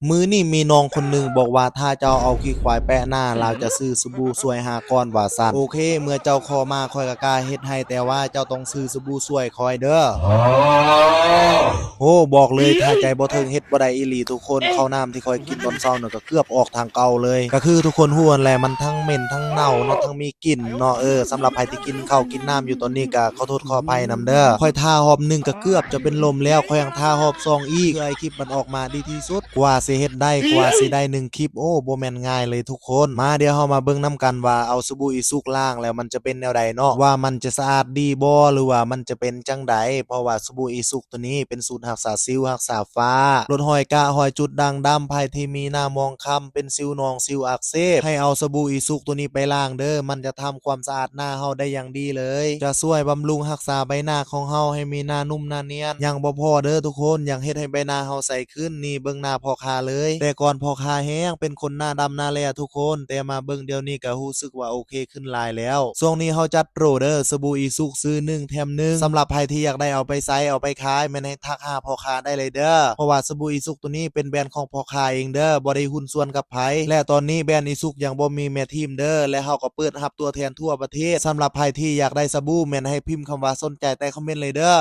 ມື້ນີ້ມີນ້ອງຄົນໜຶ່ງບອກວ່າ ຖ້າເຈົ້າເອົາຂີ້ຄວາຍແປະໜ້າ ລາວຈະຊື້ສະບູຊ່ວຍຫ້າກ້ອນວ່າຊັ້ນ. ໂອເຄ ເມື່ອເຈົ້າຂໍມາ ຂ້ອຍກໍກ້າເຮັດໃຫ້ ແຕ່ວ່າເຈົ້າຕ້ອງຊື້ສະບູຊ່ວຍຂ້ອຍເດີ້. ໂອ້ ບອກເລີຍ ຖ້າໃຈບໍ່ເຖິງເຮັດບໍ່ໄດ້ອີ່ຫຼີທຸກຄົນ. ເຂົ້ານ້ຳທີ່ຂ້ອຍກິນຕອນເຊົ້ານັ້ນກໍເກືອບອອກທາງເກົ່າເລີຍ. ກໍຄືທຸກຄົນຮູ້ຫັ້ນແຫຼະ ມັນທັງເໝັນທັງເນົ່າເນາະ ທັງມີ ກິນເນາະ. ເອີ ສຳລັບໃຜທີ່ກິນເຂົ້າກິນນ້ຳຢູ່ຕອນນີ້ກໍຂໍໂທດຂໍອະໄພນຳເດີ້. ຂ້ອຍທ່າຮອບໜຶ່ງກໍເກືອບຈະເປັນລົມແລ້ວ ຂ້ອຍຍັງທ່າຮອບສອງອີກ ເພື່ອໃຫ້ຄລິບມັນອອກມາດີທີ່ສຸດ. ກວ່າຊິເຮັດໄດ້ ກວ່າຊິໄດ້ໜຶ່ງຄລິບ ໂອ້ ບໍ່ແມ່ນງ່າຍເລີຍທຸກຄົນ. ມາ ດຽວເຮົາມາເບິ່ງນຳກັນວ່າ ເອົາສະບູອີສຸກລ້າງແລ້ວມັນຈະເປັນແນວໃດເນາະ ວ່າມັນຈະສະອາດດີບໍ່ ຫຼືວ່າມັນຈະເປັນຈັ່ງໃດ. ເພາະວ່າສະບູອີສຸກໂຕນີ້ເປັນສູດຮັກສາສິວ ຮັກສາ ຟ້າ ລົດຮອຍກະ ຮອຍຈຸດ ດ່າງດຳ. ໃຜທີ່ມີໜ້າໝອງຄ້ຳ ເປັນສິວໜອງ ສິວອັກເສບ ໃຫ້ເອົາສະບູອີສຸກໂຕນີ້ໄປລ້າງເດີ້. ມັນຈະທຳຄວາມສະອາດໜ້າເຮົາໄດ້ຢ່າງດີເລີຍ ຈະຊ່ວຍບຳລຸງຮັກສາໃບໜ້າຂອງເຮົາໃຫ້ມີໜ້ານຸ້ມໜ້ານຽນ. ຍັງບໍ່ພໍເດີ້ທຸກຄົນ ຍັງເຮັດໃຫ້ໃບໜ້າເຮົາໃສຂຶ້ນ. ນີ້ເບິ່ງໜ້າພໍ່ຄ້າເລີຍ. ແຕ່ກ່ອນພໍ່ຄ້າແຮງເປັນຄົນໜ້າດຳໜ້າແຫຼ້ທຸກຄົນ ແຕ່ມາເບິ່ງດຽວນີ້ກໍຮູ້ສຶກວ່າໂອເຄຂຶ້ນຫຼາຍແລ້ວ. ຊ່ວງນີ້ເຮົາຈັດໂປຣເດີ້ ສະບູອີສຸກຊື້ໜຶ່ງແຖມໜຶ່ງ. ສຳລັບໃຜທີ່ຢາກໄດ້ເອົາໄປໃຊ້ ເອົາໄປຂາຍ ແມ່ນໃຫ້ ທັກຫາພໍ່ຄ້າໄດ້ເລີຍເດີ້ ເພາະວ່າສະບູອີສຸກໂຕນີ້ເປັນແບຣນຂອງພໍ່ຄ້າເອງເດີ້ ບໍ່ໄດ້ຫຸ້ນສ່ວນກັບໃຜ. ແລະຕອນນີ້ແບຣນອີສຸກຍັງບໍ່ມີແມ່ທີມເດີ້ ແລະເຮົາກໍເປີດຮັບຕົວແທນທົ່ວປະເທດ. ສຳລັບໃຜທີ່ຢາກໄດ້ສະບູ ແມ່ນໃຫ້ພິມຄຳວ່າສົນໃຈໃຕ້ຄອມເມັນເລີຍເດີ້.